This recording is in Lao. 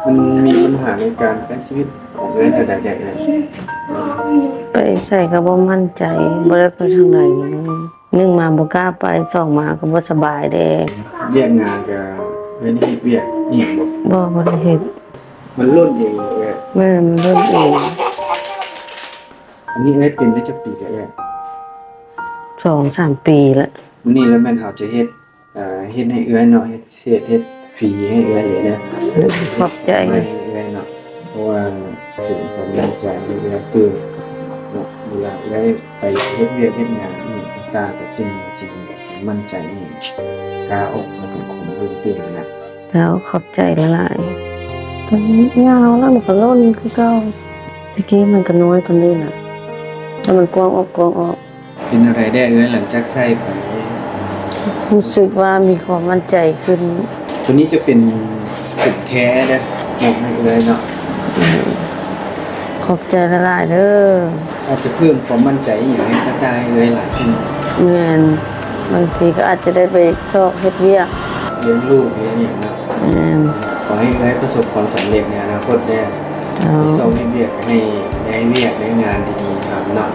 ມັນມີບັນຫາໃນການໃຊ້ຊີວິດຂອງເອື້ອຍແນວໃດແດ່ເອື້ອຍ? ໄປໃສກໍບໍ່ໝັ້ນໃຈ, ບໍ່ໄດ້ໄປທາງໃດ. ໜຶ່ງມາບໍ່ກ້າໄປ, ສອງມາກໍບໍ່ສະບາຍແດ່. ວຽກງານກໍເອື້ອຍໄດ້ເຮັດວຽກອີ່ຫຍັງບໍ່? ບໍ່, ບໍ່ໄດ້ເຮັດ. ມັນຫຼົ່ນເອງເອື້ອຍ? ແມ່ນ, ມັນຫຼົ່ນເອງ. ອັນນີ້ເອື້ອຍເປັນໄດ້ຈັກປີແລ້ວເອື້ອຍ? ສອງສາມປີລະ. ມື້ນີ້ລະແມ່ນເຮົາຈະເຮັດ ເຮັດໃຫ້ເອື້ອຍເນາະ, ເຮັດເສດ ເຮັດຟຣີໃຫ້ເອື້ອຍເລີຍເດີ. ຂອບໃຈ. ໃຫ້ເອື້ອຍເນາະ, ເພາະວ່າເປັນຄວາມໝັ້ນໃຈໃຫ້ເອື້ອຍຕື່ມເນາະ, ເວລາເອື້ອຍໄປເຮັດວຽກເຮັດງານອີ່ຫຍັງຕ່າງໆ ກໍຈຶ່ງຊິໝັ້ນໃຈອີ່ຫຍັງ, ກ້າອອກມາສັງຄົມເພີ່ມຕື່ມຫັ້ນນະ. ເຈົ້າ, ຂອບໃຈຫຼາຍໆ. ມັນຍາວແລ້ວ ມັນກໍຫຼົ່ນຄືເກົ່າ. ແຕ່ກີ້ມັນກໍນ້ອຍກວ່ານີ້ນະ, ແຕ່ມັນກວ້າງອອກ, ກວ້າງອອກ. ເປັນແນວໃດແດ່ເອື້ອຍ ຫຼັງຈາກໃສ່ໄປ? ຮູ້ສຶກວ່າມີຄວາມໝັ້ນໃຈຂຶ້ນ. ໂຕນີ້ຈະເປັນຜົມແທ້ເດີ, ມອບໃຫ້ເອື້ອຍເນາະ. ຂອບໃຈຫຼາຍໆເດີ. ອາດຈະເພີ່ມຄວາມໝັ້ນໃຈອີ່ຫຍັງໃຫ້ກັບເອື້ອຍຫຼາຍຂຶ້ນ. ແມ່ນ, ບາງທີກໍອາດຈະໄດ້ໄປຊອກເຮັດວຽກ, ລ້ຽງລູກ ລ້ຽງຫຍັງເນາະ. ແມ່ນ. ຂໍໃຫ້ເອື້ອຍປະສົບຄວາມສຳເລັດໃນອະນາຄົດເດີ. ເຈົ້າ. ໄປຊອກເຮັດວຽກ ໃຫ້ໄດ້ວຽກໄດ້ງານດີໆທຳເນາະ.